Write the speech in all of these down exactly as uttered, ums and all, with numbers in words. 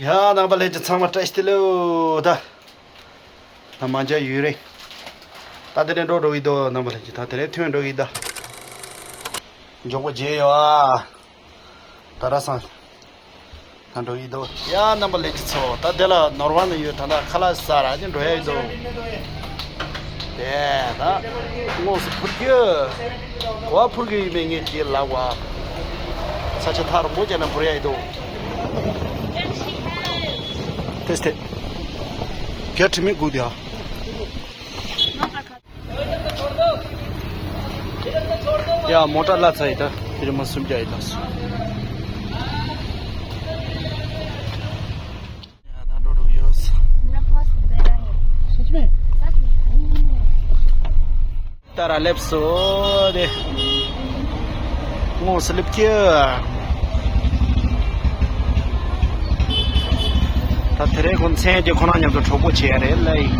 ཡ་རྣམ་པ་ལྷན་རྒྱས་ཚང་མ་བཀྲ་ཤིས་བདེ་ལེགས། ད་ད་མ་འཇའ་ཡུན་རིང་། ད་དེ་རིང་འགྲོ་འགྲོ་གི་འདུག་རྣམ་པ་ལྷན་རྒྱས། ད་དེ་རིང་ཐོན་འགྲོ་གི་ད། མགྱོགས་པོ་མཇལ་ཡོང་ཨ། ད་ར་སང་། ད་འགྲོ་གི་འདུག་ཡ་རྣམ་པ་ལྷན་རྒྱས་ཚོ། ད་དེ་ལ་ནོར་བ་ན་ཡོད། ད་ད་ཁ་ལག་ཟ་ར་ནི་འགྲོ་ཡ་ཡི་འདུག་དེ་ད་དངོས་སུ་འཕུར་རྒྱུ། གོ་བ་འཕུར་གི་ཡིན་པའི་ངས་དེ་ལབ་བ། ས་ཆ་ཐག་རིང་པོ་བྱས་ན་འཕུར་ཡ་ཡི་འདུག་ཏེས་ཏེ། བརྒྱ་དྲི་མེད་སྒུག་དེ་ཨ། ཡ་མོ་ཊ་ལ་ཚ་ཡི་ད། དེ་རིང་མ་སུམ་བརྒྱ་ཡི་ད་སུ། ཡ་ད་འགྲོ་འགྲོ་ཡོད། सच में? ད་ར་སླེབས་སོ་དེ། དངོས་སུ་སླེབས་ཀྱི། ད་དེ་རིང་ཁོང་མཚན་གྱི་ཁོ་རང་མཉམ་དུ་གྲོགས་པོ་བྱེད་ཡ་རེད་ལ་ཡིན།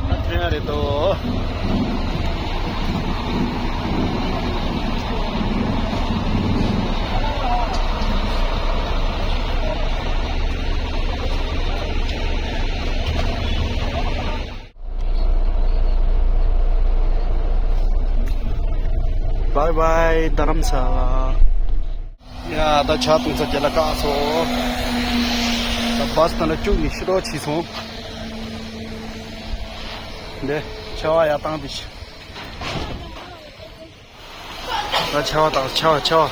ད་ཐོན་ཡ་རེད་དོ། བའི་བའི་རྡ་རམ་ས་ལ། ཡ་ད་ཇ་འཐུང་ས་རྒྱལ་ལ་བཀག་སོང་། ད་བཱས་ནང་ལ་བཅུག་ནས་ཤི་རོགས་བྱས་སོང་། འདི་ཆར་པ་ཡར་བཏང་དེ་ཤི། ད་ཆར་པ་དང་ཆར་པ་ཆར་པ།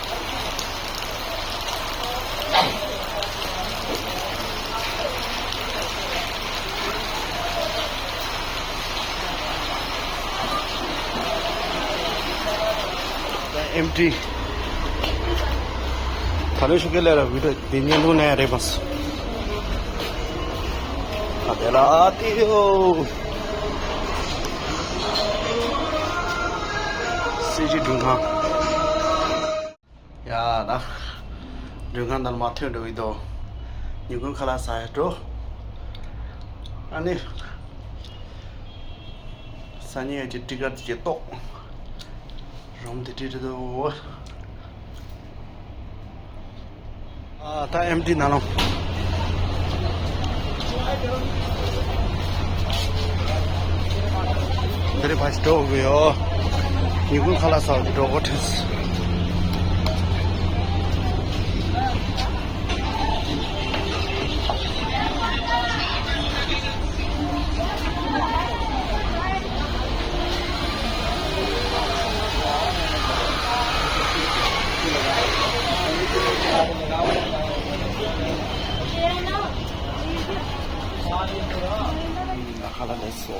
ད་ཨེམ་ཊི། ད་ལོ་ཤུ་གེ་ལེ་ར་བི་ད་དེ་ཉན་དུ་ནས་རེད་པས། ད་དེ་ལ་ཨ་ཏི་ཡོ། སྲིད་སྤྱི་མགྲོན་ཁང་། ཡ་ད། མགྲོན་ཁང་ནང་མར་ཐོན་འགྲོ་གི་འདུག་ཉིན་གུང་ཁ་ལག་ཟ་ཡ་འགྲོ། ཨ་ནི། སང་ཉིན་ཡོད་ཀྱི་ཊི་ཀེ་ཊི་ཅིག་གཏོང་། རུམ་དེ་ཊི་ཀེ་ཊི་འདུག་ཨ་ད་ཨེམ་ཊི་ནང་ལོགས། འདིར་ཕར་འགྲོ་དགོས་ཡོད། ཉིན་གུང་ཁ་ལག་ཟ་བ་འགྲོ་དགོས་ཐུག་ཁ་ལག་ལས་སོ།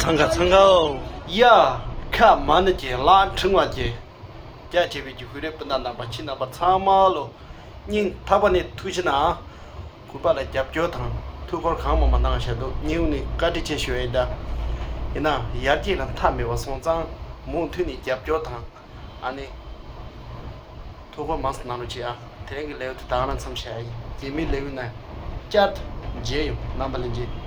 འཚང་ཁ་འཚང་ཁ་འོ། ཡ། ཁ་མ་ཎི་ཅན་ལག་ཕྲེང་བ་ཅན། རྒྱ་ཆེ་བའི་ཀྱི་ཧུ་རེ་སྤུན་ཟླ་རྣམ་པ་ཁྱེད་རྣམ་པ་ཚང་མ་ལོ་སྙིང་ཐག་པ་ནས་ཐུགས་རྗེ་གནང་། གུས་པ་ལ་རྒྱབ་སྐྱོར་དང་ཐུགས་ཁུར་གང་མང་མང་གནང་བཞག་འདུག་སྙིང་ནས་བཀའ་དྲིན་ཆེ་ཞུ་ཡས་ཡིན་ད། ཡིན་ན་ཡར་རྒྱས་ལ་མཐའ་མེད་པ་སོང་ཙང་མུ་མཐུད་ནས་རྒྱབ་སྐྱོར་དང་ཨ་ནི་ཐུགས་ཁུར་མང་ཙམ་གནང་རོགས་བྱེད་ཨ། དེ་རིང་གི་ལེའུ་དེ་ད་ག་རང་མཚམས་བཞག་ཡིན། རྗེས་མའི་ལེའུ་ན་བསྐྱར་དུ་མཇལ་ཡོང་། རྣམ་པ་ལྷན་རྒྱས།